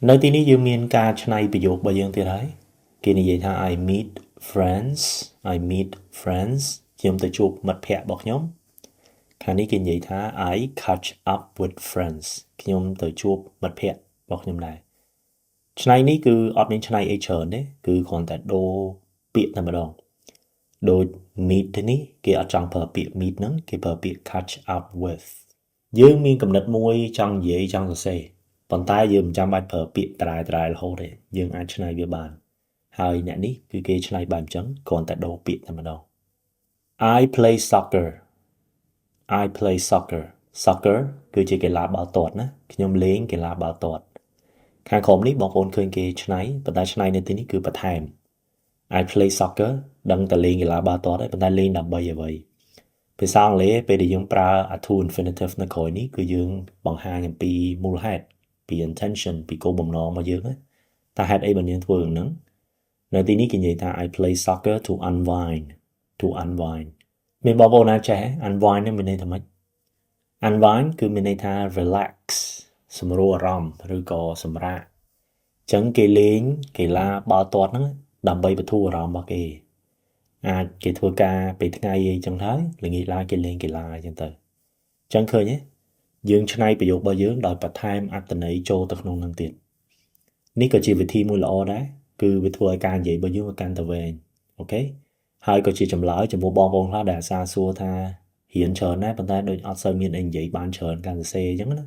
នៅទីនេះយើងមានការច្នៃប្រយោគរបស់យើងទៀតហើយគេនិយាយថា I meet friends, I meet friends ខ្ញុំទៅជួបមិត្តភ័ក្តិរបស់ខ្ញុំខាងនេះគេនិយាយថា I catch up with friends ខ្ញុំទៅជួបមិត្តភ័ក្តិរបស់ខ្ញុំដែរឆ្នៃនេះគឺអត់មានឆ្នៃអីច្រើនទេគឺគ្រាន់តែដូរពាក្យតែម្ដងដូច meet នេះគេអត់ចង់ប្រើពាក្យ meet ហ្នឹងគេប្រើពាក្យ catch up with យើងមានកំណត់មួយចង់និយាយចង់សរសេរប៉ុន្តែយើងមិនចាំបាច់ប្រើពាក្យត្រែត្រែរហូតទេយើងអាចឆ្នៃវាបានហើយអ្នកនេះគឺគេឆ្នៃបែបអញ្ចឹងគ្រាន់តែដូរពាក្យតែម្ដង I play soccer, I play soccer. Soccer គឺជាកីឡាបាល់ទាត់ណាខ្ញុំលេងកីឡាបាល់ទាត់ខាងក្រោមនេះបងប្អូនឃើញគេឆ្នៃប៉ុន្តែឆ្នៃនៅទីនេះគឺបន្ថែម I play soccer ដឹងតែលេងកីឡាបាល់ទាត់ហើយប៉ុន្តែលេងដើម្បីអ្វីភាសាអង់គ្លេសពេលដែលយើងប្រើ a to infinitive នៅក្រោយនេះគឺយើងបង្ហាញអំពីមូលហេតុពី intention ពីគោលបំណងរបស់យើងណាតើហេតុអីបានយើងធ្វើរឿងហ្នឹងនៅទីនេះគេនិយាយថា I play soccer to unwind, to unwind. មានបងប្អូនណាចេះ unwind នេះមានន័យថាម៉េច unwind គឺមានន័យថា relax សម្រួលអារម្មណ៍ឬក៏សម្រាកអញ្ចឹងគេលេងកីឡាបាល់ទាត់ហ្នឹងដើម្បីបន្ធូរអារម្មណ៍របស់គេអាចគេធ្វើការពេលថ្ងៃអីចឹងហើយល្ងាចឡើងគេលេងកីឡាអញ្ចឹងទៅអញ្ចឹងឃើញទេយើងច្នៃប្រយោគរបស់យើងដោយបន្ថែមអត្ថន័យចូលទៅក្នុងនឹងទៀតនេះក៏ជាវិធីមួយល្អដែរគឺវាធ្វើឲ្យការនិយាយរបស់យើងវាកាន់តែវែង okay ហើយក៏ជាចម្លើយចំពោះបងប្អូនខ្លះដែលអាសាសួរថារៀនច្រើនដែរប៉ុន្តែដូចអត់សូវមានអីនិយាយបានច្រើនការសរសេរអញ្ចឹងណា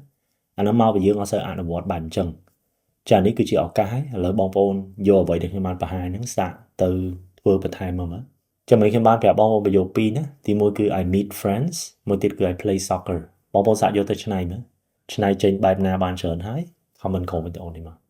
អានោះមកពីយើងអត់សូវអនុវត្តបែបអញ្ចឹងចានេះគឺជាឱកាសហើយឥឡូវបងប្អូនយកអ្វីដែលខ្ញុំបានបង្ហាញហ្នឹងសាកទៅធ្វើបន្ថែមមកមើលចាំនេះខ្ញុំបានប្រាប់បងប្អូនប្រយោគពីរណាទីមួយគឺ I meet friends មួយទៀតគឺ I play soccer បងប្អូនសាកយកទៅច្នៃមើលច្នៃចេញបែបណាបានច្រើនហើយ comment ក្រោមវីដេអូនេះមក។